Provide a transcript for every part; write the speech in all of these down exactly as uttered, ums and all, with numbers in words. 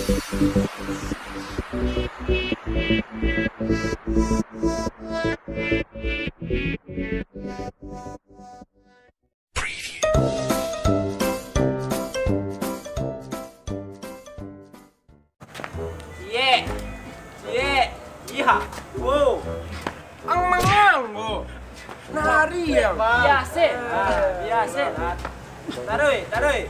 Ciek, ciek, iya, wow. Ang mangang ko. Nari ang. Biasa, ah, biasa lah. Taruih, taruih.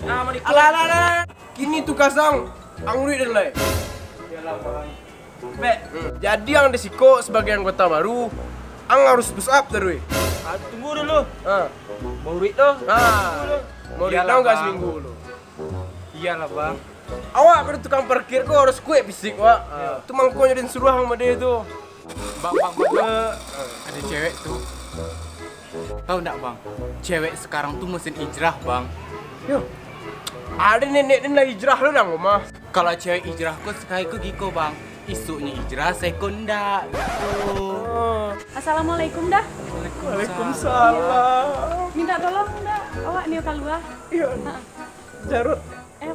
Nah, mau di- Alah, alah, alah. Kini tugas ang, ang ruik den lai. Iyalah, Bang. Bek. Jadi ang di siko sabagai anggota baru, ang harus push up taruih. Ah, tunggu dulu. Ah. Mau ruik tu. Ah. Tunggu dulu. Mau ruik. Iyalah, tau nggak, Bang. Seminggu dulu. Iyalah, Bang. Awak kan tukang parkir ko harus kuek fisik, wak. Ah. Tu mangkonyo den suruah ang mode tu. Bang, bang, bang, bang. Eh. Ada cewek tu. Tahu ndak, Bang? Cewek sekarang tu musim hijrah, Bang. Yo. Ada nenek den lah hijrah lo dang, mah. Kalau cewek hijrah ko sakali ko giko, Bang. Isuknyo hijrah, saiko ndak, gitu. Oh. Assalamualaikum, dah. Waalaikumsalam. Minta tolong, dah. Awak ni kalua. Iya. Ha. Jarot. Eh,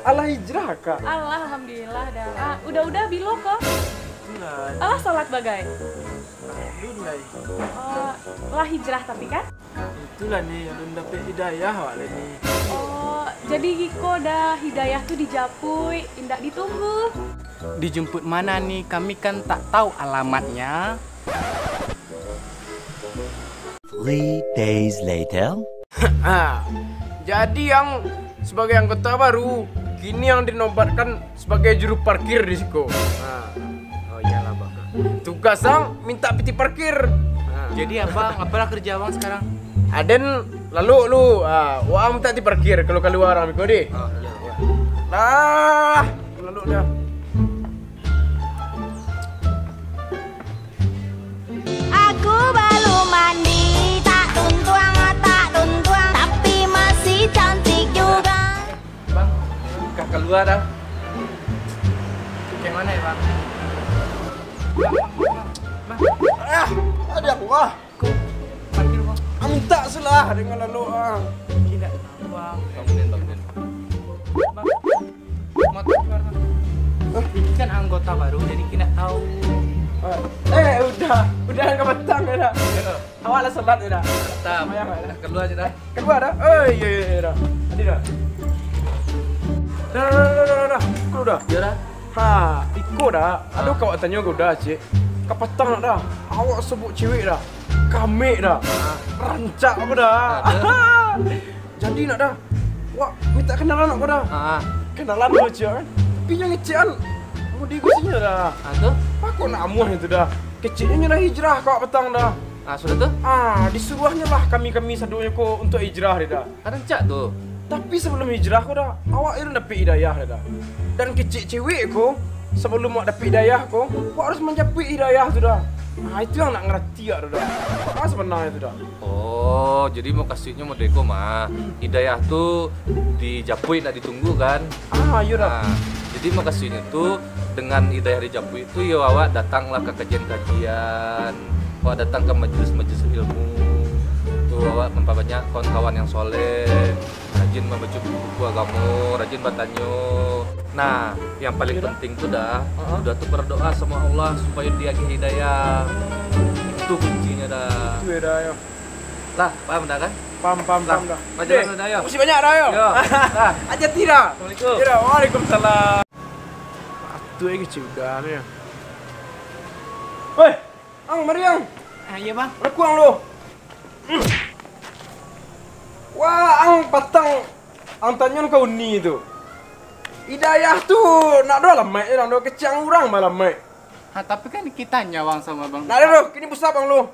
alah hijrah, Kak? Alah, alhamdulillah, dah. Ah, udah-udah bilo ko? Bulan. Alah, salat bagai? Alun lai. Oh, lah hijrah tapi, kan? Itulah ni, alun dapek hidayah awak lai ni. Oh, jadi giko dah hidayah tu dijapuik, indak ditunggu. Dijemput mana ni? Kami kan tak tahu alamatnya. Three days later. Ha, jadi ang sabagai anggota baru, kini ang dinobatkan sabagai juru parkir di siko. Ha. Oh, iyalah, Bang. Tugas ang minta pitih parkir. Ha. Jadi, Abang, apalah kerja Abang sekarang? Aden lalok lu, ha, wak ang minta pitih parkir kalau kalua urang biko deh. Oh, iya, iya. Lah, lalok dah. Aku belum mandi, tak tuntuang, tak tuntuang, tapi masih cantik juga. Bang, ka kalua dah. Kayak mana ya, Bang? Bang, bang, bang, bang. Ah, ada aku ah. Ko, parkir, Bang. Ah, minta selah dengan lalu ah. Tidak tahu, Bang. Bangunin, bangunin. Bang. Motor keluar, Bang. Hah? Ini kan anggota baru, jadi kena tahu. Ah. Eh, udah, udah angkat batang dah. Iya. Awak lah salat dah. Mantap. Sembahyang lah dah. Keluar aja dah. Keluar dah. Oh, iya, iya, iya dah. Tadi dah. Dah, dah, dah, dah, dah, dah. Keluar dah. Iya dah. Ha, iko dah. Aduh, kawak tanyo ko dah, cik. Kapatang dah. Awak sebut cewek dah. Kamek dah. Ah. Rancak apa dah? Aduh. Jadi nak dah. Wak, minta kenalan nak ko dah. Ah. Kenalan lo ciak kan. Tapi yang ngecek kan. Mau di sinyo dah. Ah, tu? Aku nak amuah itu dah. Keceknyo nyo dah hijrah kawak petang dah. Ah, sudah tu? Ah, disuruahnyo lah kami-kami sadonyo ko untuk hijrah dia dah. Rancak tu. Tapi sebelum hijrah ko dah, awak alun dapek hidayah dah. Dan kecek cewek ko, sebelum awak dapek hidayah ko, awak harus manjapuik hidayah tu dah. Ah, itu yang nak ngerti awak tu dah. Ah, sebenarnya tu dah. Oh, jadi mukasuiknyo model ko mah. Hidayah tu dijapuik, ndak ditunggu kan? Ah, iyo dah. Nah, jadi mukasuiknyo tu dengan hidayah dijapuik tu, yo awak datanglah ka kajian-kajian, awak datang ka majelis-majelis ilmu. Tu awak mampabanyak kawan-kawan yang soleh, rajin mambaco buku-buku agamo, rajin batanyo. Nah, yang paling penting tu dah, udah tu berdoa sama Allah supaya diagih hidayah. Itu kuncinya dah. Itu ya dah, yo. Lah, paham dah kan? Paham, paham, paham dah. Lah, jalan dah, yo. Makasih banyak dah, yo. Yo. Lah. Hati-hati dah. Assalamualaikum. Yo dah, waalaikumsalam. Atuh eh kecil udah ni. Weh, ang mari ang. Ah, iya, Bang. Lakuang lu. Wah, ang patang, ang tanyon ka uni tu. Hidayah tu nak doh alamaik je, nang doh kecek ang urang ba alamaik. Ha, tapi kan kita nyawang sama Bang. Nak doh, kini pusap ang lu.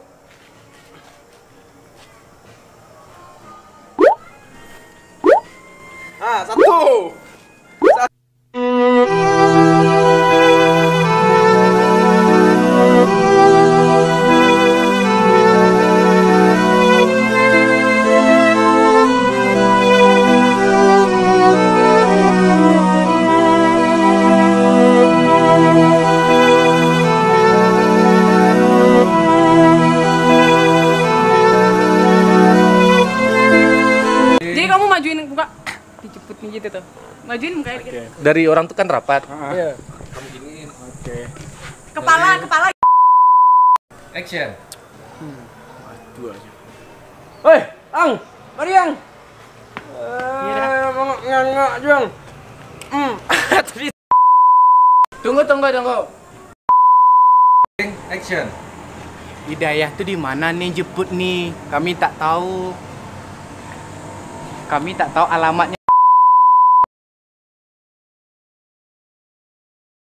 Ah, satu. Jadi kamu majuin muka. Dijemput ni gitu, Majuin mukanya dikit. Dari orang tu kan rapat. Iya. Kepala, kepala. Action. Hei, Ang, mari Ang. Eh, mangak ngangak juang. Hmm. Tunggu, tunggu, tunggu. Action. Hidayah tu di mana ni jemput ni? Kami tak tahu. Kami tak tahu alamatnya.